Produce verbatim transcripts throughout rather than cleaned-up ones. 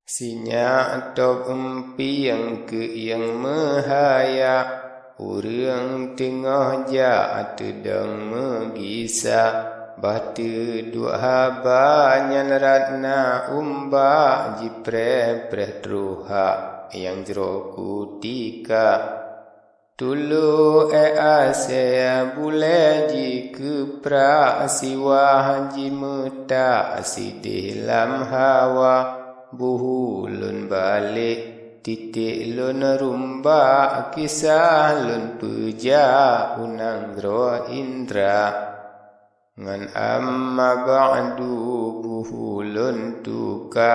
Sinyak tôb eumpieng keuieng meuhaya, ureuëng teungoh jak teudong meugisa, bah teuduek haba nyan Ratna Umbak jipreh-preh troh hak nyang jroh kutika. Tulô éh asée bulée jikeuprak, siwah jimeutak sideh lam hawa. Buhu lôn balek, titek lôn rumbak, kisah lôn peujak u nanggroe Indra. Ngon amma ba'du buhu lôn tuka,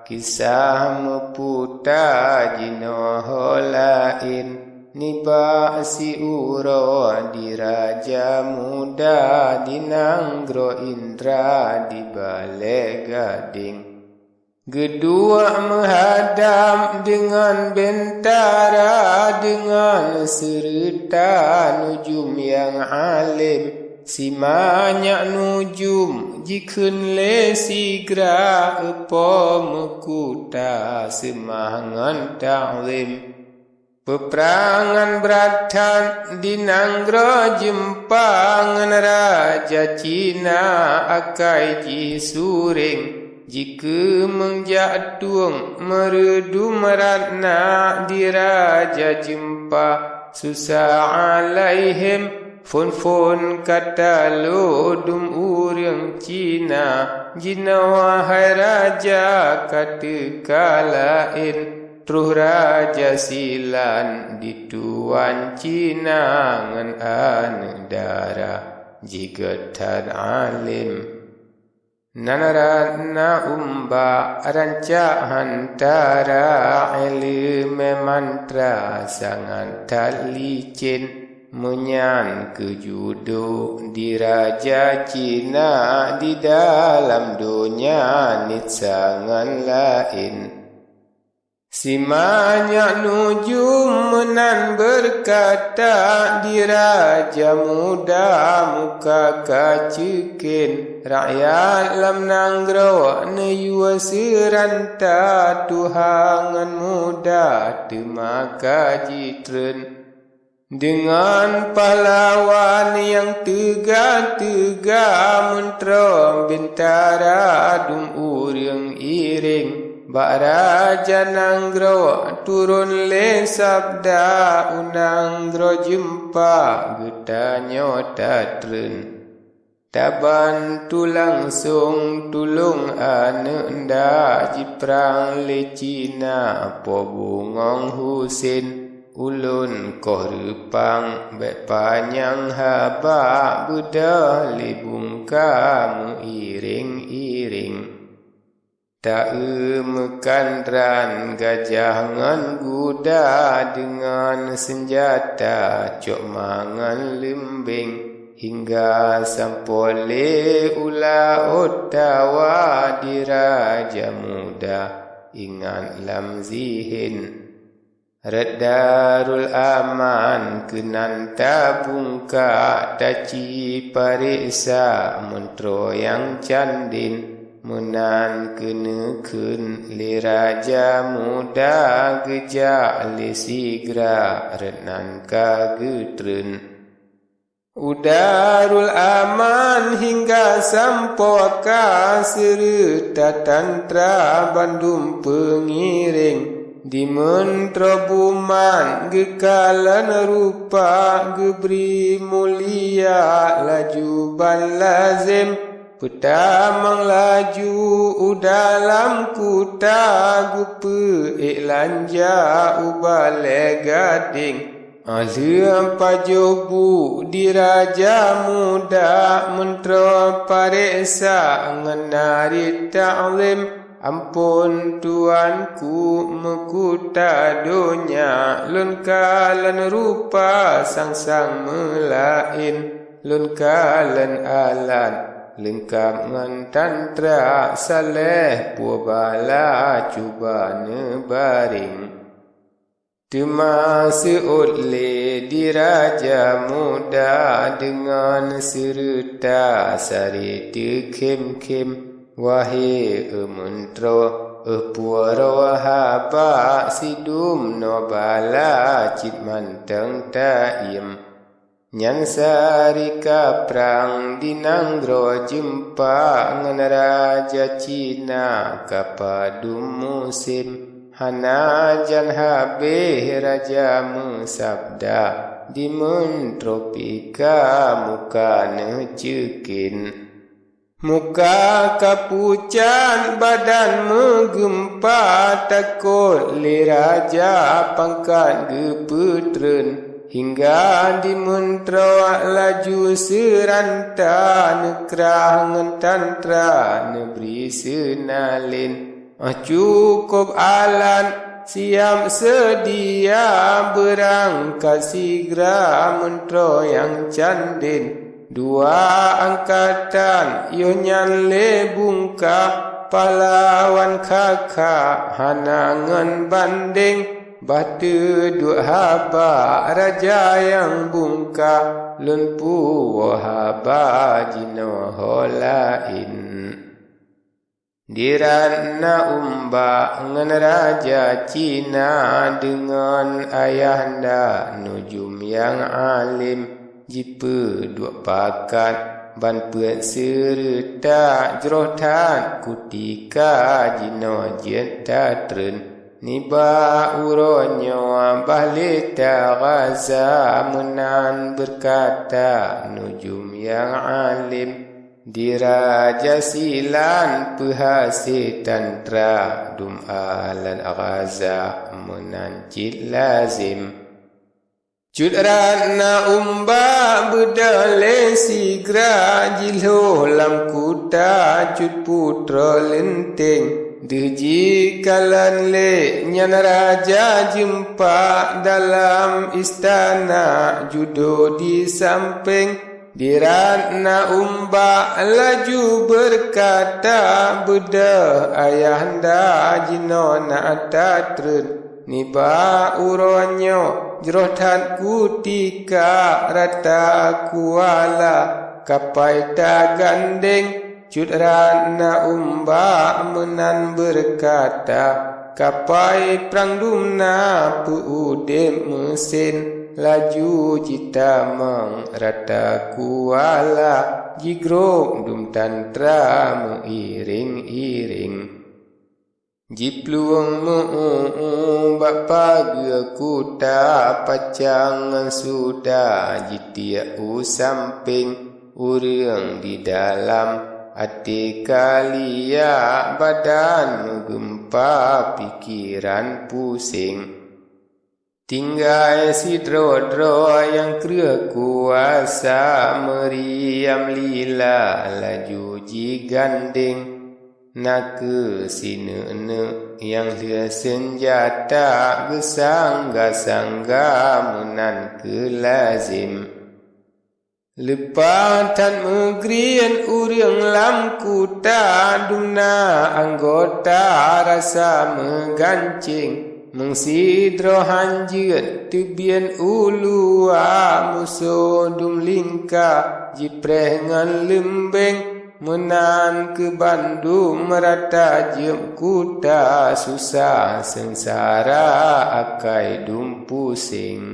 kisah meuputa jinoe ho laén. Nibak siuroe di Raja Muda, di nanggroe Indra, di Balée Gadéng. Geuduek meuhadab deungon bentara, deungon seureuta nujum nyang além. Simanyak nujum jikheun lé sigra, eupo meukuta seumah ngon takzim. Peuprangan brat that di nanggroe Jeumpa ngon Raja Cina, akai jih sureng jikeumeung jak tueng, meureudum Ratna di Raja Jeumpa. Susah alaihim phon-phon ka talo dum ureuëng Cina, jinoe hai raja ka teuka laén. Troh raja silan di tuan Cina ngon aneuëk dara jih gét that além. Nan Ratna Umbak rancak hantara, iéleumé mantra sangat that licén. Meunyan keuh judo di raja Cina, di dalam donya niet sangat laén. Simanyak nujum meunan beurkata, di Raja Muda muka ka ceuken. Rakyat lam nanggroe neuyue seuranta, tuha ngon muda teuma ka jitreun. Deungon pahlawan nyang teuga-teuga, meuntroe bintara dum ureuëng iréng. Bak raja nanggroe turun lé sabda, u nanggroe Jeumpa geutanyoe tatreun. Tabantu langsong tulông aneuëk nda, jiprang lé Cina Po Bungöng Husen. Ulôn koh reupang bék panyang haba, beudôh lé bungka meuiréng-iréng. Ta-eu meukan ran gajah ngon guda, deungon seunjata cok mangan leumbeng, hingga sampoe lé u laôt tawa. Di Raja Muda ingat lam zihen, rot Darul Aman keunan tabungka, taci pareksa meuntroe nyang candén. Meunan keuneukheun lé Raja Muda, geujak lé sigra rot nan ka geutreun. U Darul Aman hingga sampoe ka, seureuta tantra bandum peungiréng. Di meuntroe buman geukalon rupa, geubri mulia laju ban lazem. Peutamong laju u dalam kuta, geupeuék lanja u Balée Gadéng. Óh lheueh pajoh bu di Raja Muda, meuntroe pareksa ngon narit takzem. Amphon tuanku meukuta donya, lôn kalon rupa sang-sang meulaén. Lôn kalon alat leungkab ngon tantra, saléh puwoe bala cuba neubareng. Teuma seuôt lé di Raja Muda deungon seureuta sari teukhém-khém, wahé eu meuntroe, Éh puroh haba sidum noe bala cit mantong taiem. Nyan sari ka prang di nanggroe jeumpa ngon raja Cina ka padum musém. Hana jan habéh raja meusabda, dimeun tropika muka neuceuken. Muka ka pucat badan meugeumpa, takot lé raja pangkat geupeutreun. Hingga dimeuntroe laju seuranta, neukrah ngon tantra neubri seunalén. Óh cukôp alat siab seudia, beurangkat sigra meuntroe nyang candén. Dua angkatan yoh nyan lé bungka, pahlawan kha-kha hana ngon bandéng. Bah teuduek haba raja nyang bungka, lôn puwoe haba jinoe ho laén. Di Ratna Umbak ngon raja Cina deungon ayahanda Nujum nyang além jipeuduek pakat ban peuet seureuta jroh that kutika jinoe jeuet tatreun. Nibak uroe nyoe bah lé ta Gaza meunan beukata Nujum nyang além. Di raja silan peuhase tantra dum alat Gaza meunan cit lazem. Cut Ratna Umbak beudôh lé sigra jilhoh lam kuta Cut Putroe Leunteng. Deuh jikalon lé nyan raja jeumpa dalam istana judo di sampéng. Di Ratna Umbak laju beukata, beudôh ayahanda jinoe na tatreun. Nibak uroe nyoe jroh that kutika rata kuala kapai tagandeng. Cut Ratna Umbak meunan beukata, kapai prang dum na peu-udeb meusen, laju jitamong rata kuala jigrob dum tantra meuiréng-iréng. Jiplueng meu-u-u bak pageue kuta pacang ngon suda jitiek u sampéng. Ureuëng di dalam até ka liak, badan meugeumpa, pikeran puséng. Tinggai sidroe-droe nyang kreueh kuasa, meuriam lila laju jigandeng. Na kheueh sineuk-neuk nyang lheueh seunjata, geusangga-sangga meunan kheueh lazem. Leupah that meugriet ureuëng lam kuta, dumna anggota rasa meugancéng. Meusidroe han jeuet teubiet u luwa, musoh dum lingka jipreh ngon leumbeng. Meunan kheueh bandum rata jeuem kuta, susah seungsara akai dum puséng.